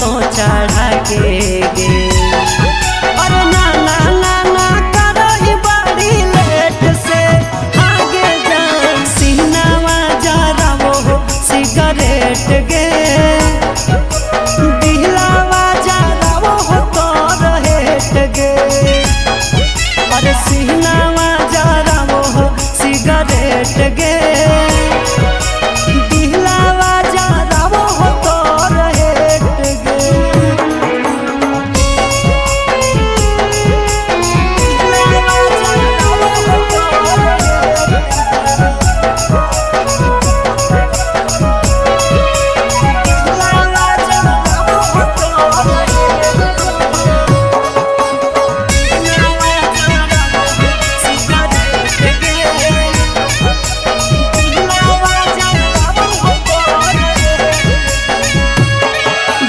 तो चढ़ा के गे। अरे ना ना ना ना करो बड़ी लेट से आगे जान सीनावा जरा वो सिगरेट गे दिहलावा जरा वो तोर हेट गे। अरे सीनावा जरा वो सिगरेट गे दिहलावा जरा वो तोर हेट गे।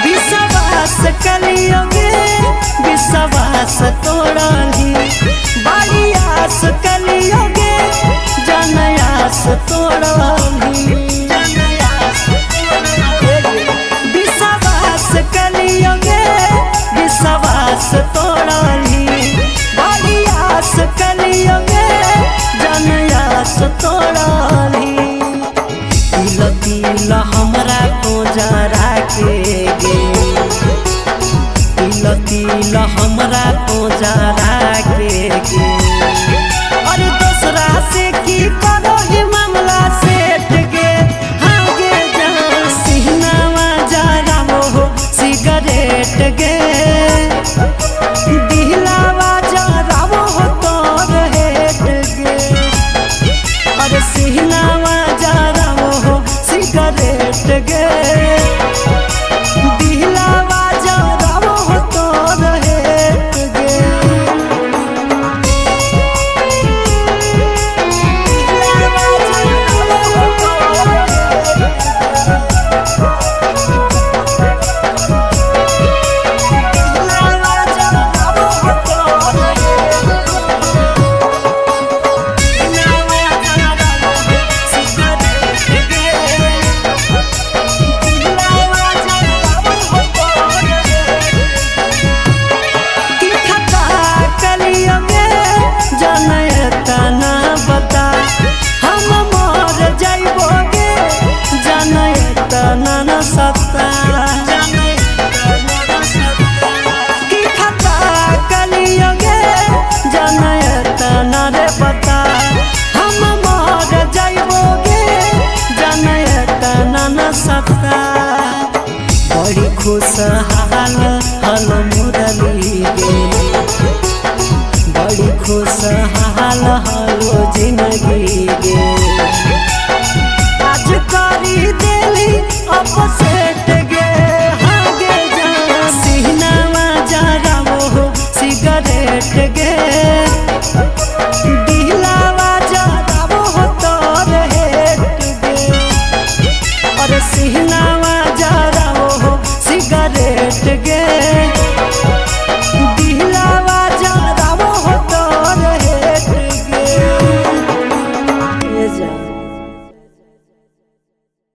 विश्वास कलियोगे विश्वास तोड़ली बड़ी आस कलियोगे जनयास तोड़ली। विश्वास कलियोगे विश्वास तोड़ली बड़ी आस कलियोगे जनयास तोड़ली। तिल तिल हमरा को जरा के गे तिल तिल हमरा को जरा के गे। अरे दोसरा से की करो ही मामला सेट गे आगे जा सिहनावा जरा वो सिगरेट गे दिहलावा जरा वो तोर हेट गे। अरे सिहनावा जरा वो सिगरेट गे दिहलावा जरा वो तोर हेट गे। बता हम मर जाइबोगे जनयतना न सत्ता की खता कलियोगे जनयतना रे बता हम मर जाइबोगे जनयतना न सत्ता। बड़ी खुशहाल हल मुरली गे बड़ी खुशहाल हलो जिंदगी गे।